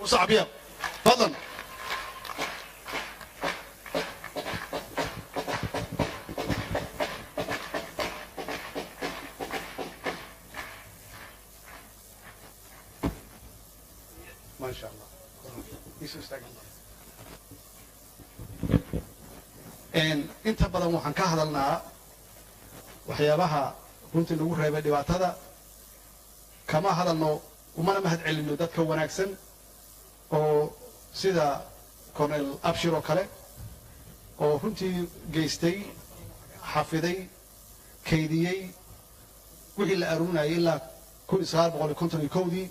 U sacbiya fadlan. Maasha Allah. Isu istaagan. Inta badan waxaan ka hadalnaa waxyaabaha runtii nagu reebay dhibaatada. Kama hadalno, umana mahad celino dadka wanaagsan oo sida Cornel Abshir oo kale, oo runtii geystay, xafiday, kaydiyey wixii la aruurinayay ilaa 1951-dii,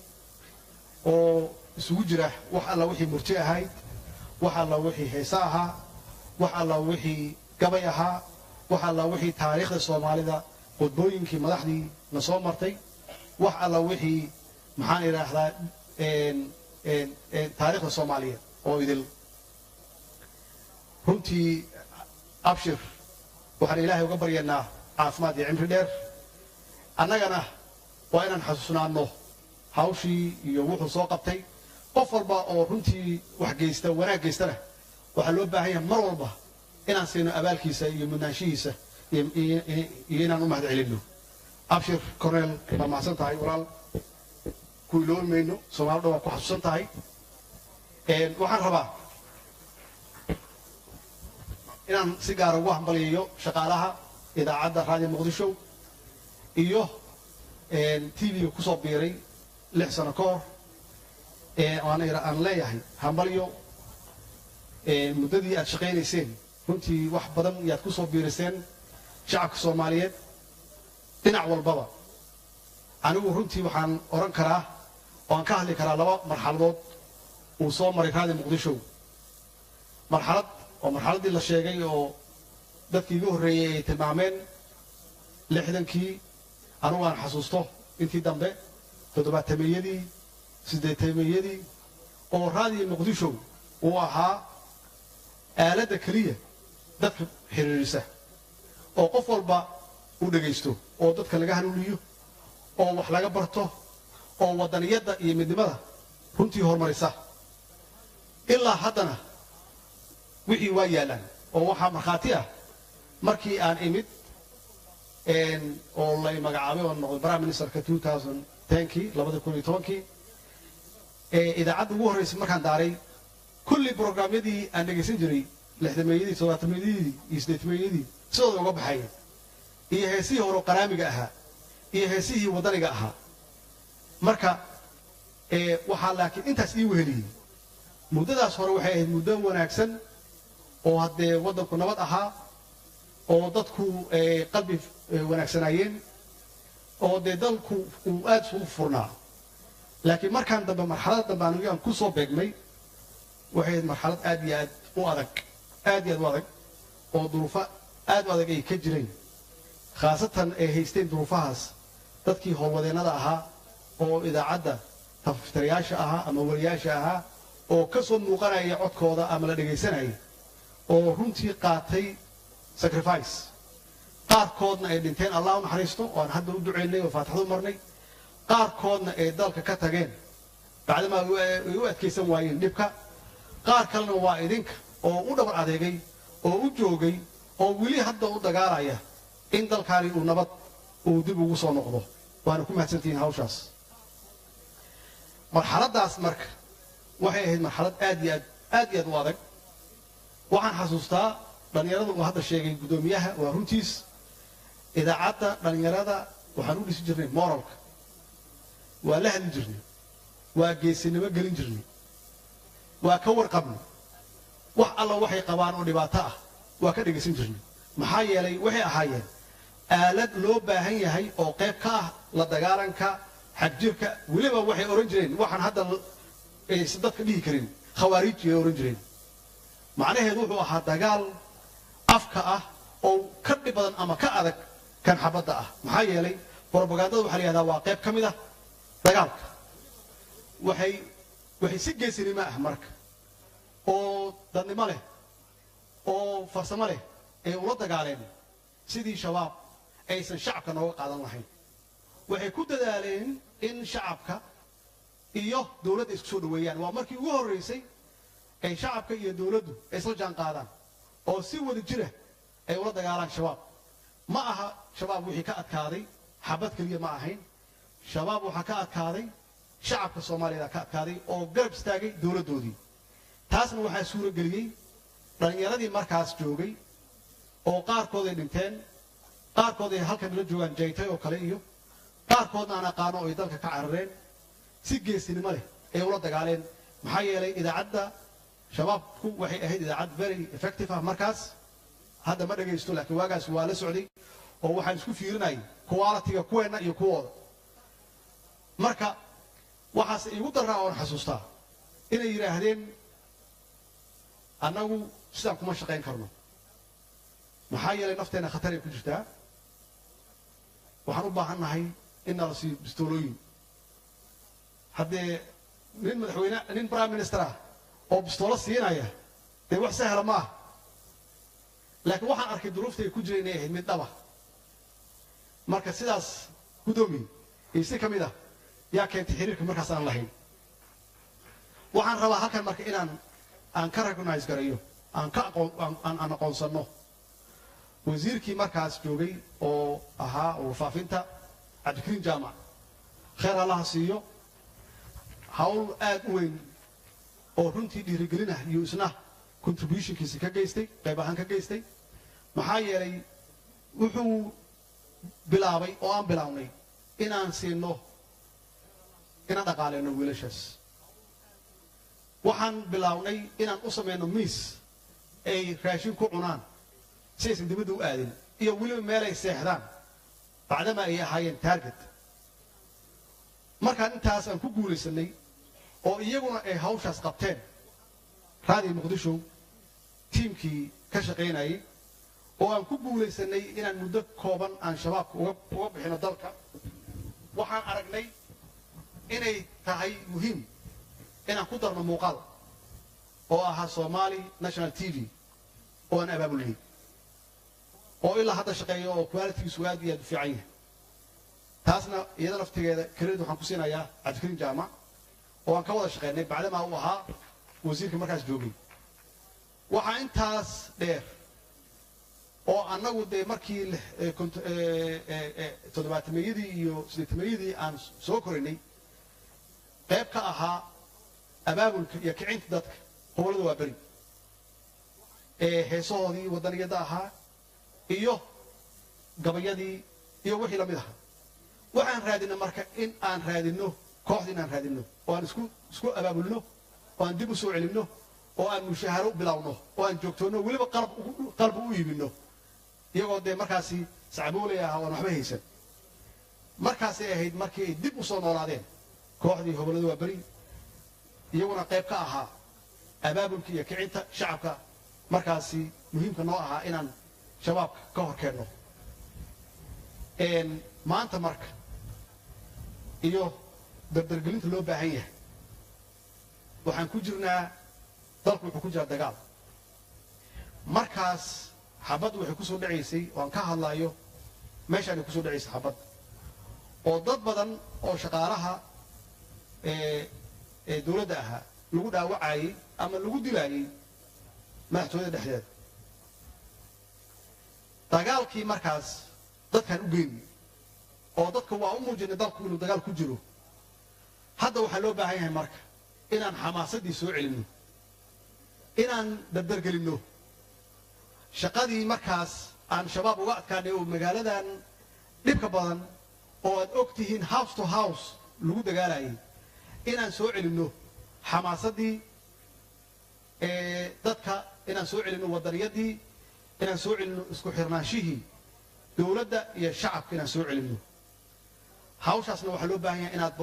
oo isugu jira wax alla wixii murti ahayd, wax alla wixii heese ahaa, wax alla wixii gabay ahaa, wax alla wixii taariikhda Soomaalida, qudbooyinkii madaxdii na soo martay, wax alla wixii, maxaan idhaahdaa, taariikhda Soomaaliyeed oo idil. Runtii Abshir waxaan Ilaahay uga baryaynaa caafimaad iyo cimri dheer. Annagana waa inaan xasuusnaanno hawshii iyo wuxuu soo qabtay. Qof walba oo runtii wax geysta, wanaag geystana, waxaa loo baahan yahay mar walba inaan siino abaalkiisa iyo mudnaanshihiisa iyo inaan u mahad celinno. Abshir Cornel, waa mahadsan tahay walaal, ku iloobi mayno, Soomaalida waa ku xasuusan tahay. Waxaan rabaa inaan si gaara ugu hambaliyayo shaqaalaha idaacadda Raadiyo Muqdisho iyo TV-ga kusoo biiray 6 sano ka hor. Aan leeyahay hambalyo. Muddadii aad shaqaynayseen runtii wax badan yaad ku soo biiriseen shacabka Soomaaliyeed dhinac walbaba. Anigu runtii waxaan odhan karaa oo aan ka hadli karaa laba marxaladood uu soo maray Raadiyo Muqdisho. Marxalad oo marxaladdii la sheegay oo dadkii igu horreeyey ay tilmaameen, 60-kii, anigu aan xasuusto intii dambe, 70-meeyadii, 80-meeyadii, oo Raadiyo Muqdisho uu ahaa aaladda keliya dadka xiriirisa oo qof walba uu dhegaysto oo dadka laga hanuuniyo oo wax laga barto oo waddaniyadda iyo midnimada runtii horumarisa. Ilaa haddana wixii waa yaallaan, oo waxaa markhaati ah markii aan imid oo lay magacaabay oo noqday prime ministerka 2010-kii, 2010-kii, idaacadda ugu horreysay markaan daaray, kulli brograamyadii aan dhegaysan jiray 60-meeyadii, 70-meeyadii iyo 80-meeyadii sidooda uga baxaya, iyo heesihii hore qaraamiga ahaa iyo heesihii waddaniga ahaa. Marka waxaa laakiin intaas ii weheliyey, muddadaas hore waxay ahayd muddo wanaagsan oo haddee waddanku nabad ahaa oo dadku qalbi wanaagsanaayeen oo dee dalku uu aad isugu furnaa. Laakiin markaan dambe, marxaladda dambe anigu aan ku soo beegmay, waxay ahayd marxalad aad iyo aad u adag, aad iyo aad u adag, oo duruufo aad u adag ay ka jireen, khaasatan ay haysteen duruufahaas dadkii howlwadeennada ahaa oo idaacadda taftirayaasha ahaa ama wariyaasha ahaa oo ka soo muuqanaya codkooda ama la dhegaysanaya, oo runtii qaatay sacrifice, qaarkoodna ay dhinteen, Allah u naxariisto, oo aan hadda u ducaynay oo faatixadu marnay, qaarkoodna ay dalka ka tageen bacdamaa ay u adkaysan waayeen dhibka. Qaar kalena waa idinka oo u dhabar adeegay oo u joogay oo weli hadda u dagaalaya in dalkaani uu nabad uu dib ugu soo noqdo. Waana ku mahadsantihiin hawshaas. Marxaladdaas marka waxay ahayd marxalad aad iyo aad, aad iyo aad u adag. Waxaan xasuustaa dhallinyarada uu hadda sheegay guddoomiyaha, waa runtiis, idaacadda dhallinyarada waxaan u dhisi jirnay moralka, waa la hadli jirnay, waa geesinimo gelin jirnay, waa ka warqabnay wax alla waxay qabaan oo dhibaato ah, waa ka dhegaysan jirnay. Maxaa yeelay waxay ahaayeen aalad loo baahan yahay oo qayb ka ah la dagaalanka xagjirka. Weliba waxay odhan jireen waxaan hadda aysan dadka dhihi karin, khawaariij ay odhan jireen. Macnaheedu wuxuu ahaa dagaal afka ah oo ka dhib badan ama ka adag kan xabadda ah. Maxaa yeelay brobagandada waxaa la yihahdaa waa qayb ka mid ah dagaalka. Waxay si geesinimo ah marka oo dadnimo leh oo farsamo leh ay ula dagaaleen sidii Shabaab aysan shacabka nooga qaadan lahayn. Waxay ku dadaaleen in shacabka Iyo dowladda isku soo dhoweeyaan. Waa markii ugu horreysay ay shacabka iyo dowladdu ay isla jaan qaadaan oo si wada jira ay ula dagaalaan Shabaab. Ma aha Shabaab wixii ka adkaaday xabad keliya ma ahayn. Shabaab waxaa ka adkaaday shacabka Soomaaliyeed ka adkaaday oo garab istaagay dowladdoodii. Taasna waxaa suurageliyey dhallinyaradii markaas joogay oo qaarkood ay dhinteen, qaarkood ay halkan la joogaan, Jaytay oo kale, iyo qaarkoodna aan aqaano oo ay dalka ka carareen. Si geesinimo leh ay ula dagaaleen, maxaa yeelay idaacadda Shabaabku waxay ahayd idaacad very effective ah markaas. Hadda ma dhagaysto, laakiin waagaas waa la socday oo waxaan isku fiirinayay quality-ga kuweenna iyo kuwooda. Marka waxaase iigu daraa oon xasuustaa inay yidhaahdeen, "Annagu sidaan kuma shaqayn karno, maxaa yeelay nafteenna khatar ay ku jirtaa. Waxaan u baahan nahay in nala siiyo bistoolooyin." Haddee nin madaxweyne, nin prime minister ah oo bistoolo siinaya, dee wax sahla ma ah. Laakiin waxaan arkay duruufta ay ku jira inay ahayd mid dhaba. Marka sidaas, guddoomiye, iyo si ka mid ah yaa keentay xiriirka markaas aan lahayn. Waxaan rabaa halkan marka inaan aan ka recognize gareeyo, aan ka aqoon aan aqoonsanno wasiirkii markaas joogay oo ahaa warfaafinta, Cabdikariin Jaamac. Kheer Allaha siiyo, hawl aad u weyn oo runtii dhiirigelinah iyo isna contributionkiisa ka geystay, qayb ahaan ka geystay, maxaa yeelay wuxuu bilaabay oo aan bilaabnay inaan siino, inaan dhaqaaleyno wiilashaas. Waxaan bilaabnay inaan u samayno miis ay raashin ku cunaan si aysan dibadda u aadin, iyo weliba meel ay seexdaan, bacdama ay ahaayeen target. Markaan intaas aan ku guulaysanay oo iyaguna ay hawshaas qabteen, Raadiyo Muqdisho tiimkii ka shaqaynayay, oo aan ku guulaysanay inaan muddo kooban aan Shabaabka uga bixino dalka, waxaan aragnay inay tahay muhiim inaan ku darno muuqaal oo ahaa Somali National TV oo aan abaabulnay oo ilaa hadda shaqeeya oo qualitygiisu aad iyo aad u fiican yahay. Taasna iyada laftigeeda credit waxaan ku siinayaa Cabdikariin Jaamac oo aan ka wada shaqaynay, bacdamaa uu ahaa wasiirka markaas joogay. Waxaa intaas dheer oo annagu dee markii toddobaatameyadii iyo siddeetameeyadii aan soo koraynay qayb ka ahaa abaabulka iyo kicinta dadka Hobolada Waaberi ee heesahoodii waddaniyadda ahaa iyo gabayadii iyo wixii lamid ahaa. Waxaan raadinay marka in aan raadinno kooxdii, inaan raadinno oo aan isku abaabulno oo aan dib u soo celinno oo aan mushaaharo u bilowno oo aan joogtoonno, weliba qalab u iibinno, iyagoo dee markaasi sacbooley ah oo aan waxba haysan. Markaasay ahayd markii ay dib u soo noolaadeen kooxdii Hobollada Waaberi, iyaguna qayb ka ahaa abaabulka iyo kicinta shacabka markaasi muhiimka noo ahaa inaan Shabaabka ka hor keenno. Maanta marka iyo dardargelinta loo baahan yahay, waxaan ku jirnaa, dalku wuxuu ku jiraa dagaal. Markaas xabaddu waxay ku soo dhacaysay oo aan ka hadlaayo meeshaanay kusoo dhacaysay xabadda, oo dad badan oo shaqaalaha ee dowladda ahaa lagu dhaawacayey ama lagu dilaayey madaxtooyada dhexdeeda. Dagaalkii markaas dadkaan u geynay oo dadka waa u muujinay dalku inuu dagaal ku jiro. Hadda waxaa loo baahan yahay marka inaan xamaasaddii soo celinno, inaan dardargelinno shaqadii markaas aan Shabaab uga adkaanay oo magaaladan dhibka badan oo aad og tihiin house to house lagu dagaalayay, inaan soo celinno xamaasaddii ee dadka, inaan soo celinno wadaniyadii, inaan soo celinno isku xirnaanshihii dowladda iyo shacabka, inaan soo celinno. Hawshaasna waxaa loo baahan yahay inaad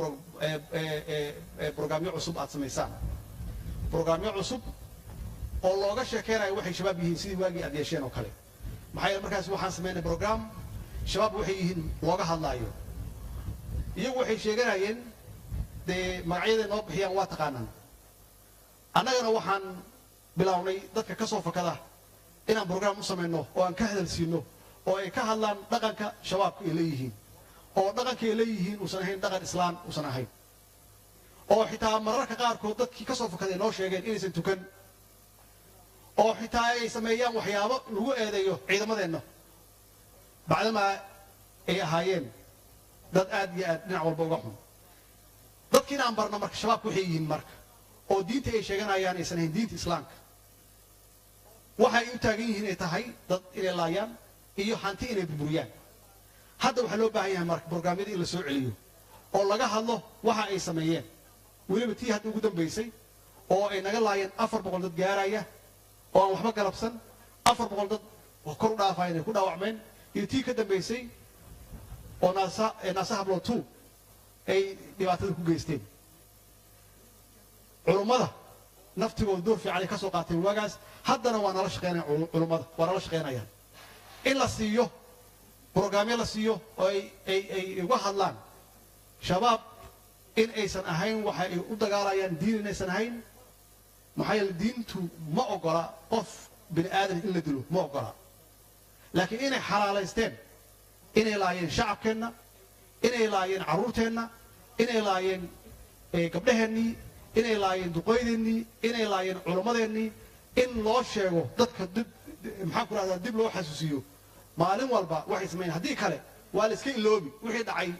brograamyo cusub aad samaysaan, brograamyo cusub oo looga sheekeynayo waxay Shabaab yihiin, sidii waagii aad yeesheen oo kale. Maxaa yeele markaas waxaan samaynay program Shabaab waxay yihiin looga hadlaayo. Iyagu waxay sheeganayeen dee magacyaday noo bixiyaan waa taqaanaan. Annagana waxaan bilownay dadka ka soo fakada inaan program u samayno oo aan ka hadalsiino oo ay ka hadlaan dhaqanka Shabaabku ay leeyihiin, oo dhaqanka ay leeyihiin uusan ahayn dhaqan Islaam uusan ahayn, oo xitaa mararka qaarkood dadkii ka soo fakaday noo sheegeen inaysan tukan, oo xitaa ay sameeyaan waxyaabo lagu eedeeyo ciidamadeenna, bacdamaa ay ahaayeen dad aad iyo aad dhinac walba uga xun. Dadkiina aan barno marka shabaabku waxay yihiin marka, oo diinta ay sheeganayaan aysan ahayn diinta islaamka, waxay u taagan yihiin ay tahay dad inay laayaan iyo hanti inay burburiyaan. Hadda waxaa loo baahan yahay marka brograamyada in la soo celiyo oo laga hadlo waxa ay sameeyeen, weliba tii hadda ugu dambaysay oo ay naga laayeen 400 dad gaaraya oo aan waxba galabsan, 400 dad oo kor u dhaafayan ay ku dhaawacmeen, iyo tii ka dambaysay oo naasa hablo 2 ay dhibaatada ku geysteen. Culummada naftigooda door fiican ay ka soo qaateen waagaas, haddana waa nala shaqeynayaan culummada, waa nala shaqeynayaan in la siiyo brograamyo la siiyo oo ay uga hadlaan shabaab in aysan ahayn waxa ay u dagaalayaan diin inaysan ahayn. Maxaa yeele diintu ma ogola qof bini aadan in la dilo, ma ogola, laakiin inay xalaalaysteen inay laayeen shacabkeenna, inay laayeen carruurteenna, inay laayeen gabdhaheennii, inay laayeen duqoydeennii, inay laayeen culummadeennii, in loo sheego dadka dib, maxaan ku rahdaa, dib loo xasuusiyo maalin walba waxay sameeyeen. Haddii kale waa la iska iloobi wixii dhacay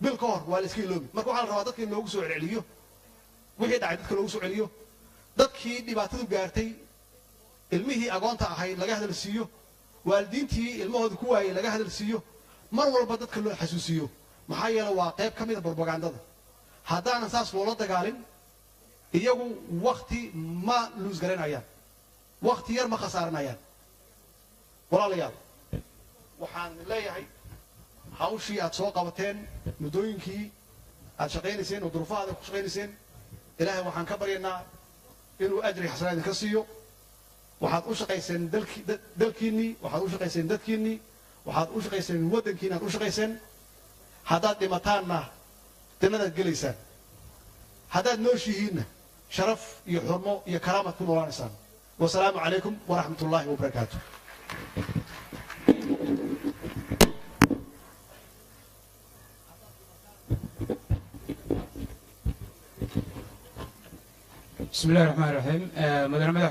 bil ka hor, waa la iska iloobi. Marka waxaa la rabaa dadka in loogu soo celceliyo wixii dhacay, dadka loogu soo celiyo dadkii dhibaatadu gaartay, ilmihii agoonta ahayd laga hadal siiyo, waalidiintii ilmahooda ku waayey laga hadal siiyo, mar walba dadka loo xasuusiyo. Maxaa yeele waa qayb ka mid a propagandada. Haddaanan saas loola dagaalin, iyagu wakti ma luus garanayaan, wakti yar ma khasaaranayaan. Walaalayaal, waxaan leeyahay hawshii aad soo qabateen muddooyinkii aad shaqaynayseen oo duruufaha aad ku shaqaynayseen, ilaahay waxaan ka baryaynaa inuu ajri xasanaa idinka siiyo. Waxaad u shaqayseen dalkiinnii, waxaad u shaqayseen dadkiinnii, waxaad u shaqayseen waddankiinni aad u shaqayseen. Haddaad dhimataanna jannadaad gelaysaan, haddaad nooshihiinna sharaf iyo xurmo iyo karaamaad ku noolaanaysaan. Wasalaamu calaykum waraxmat ullaahi wabarakaatu. بسم الله الرحمن الرحيم. مدن مدحوينه.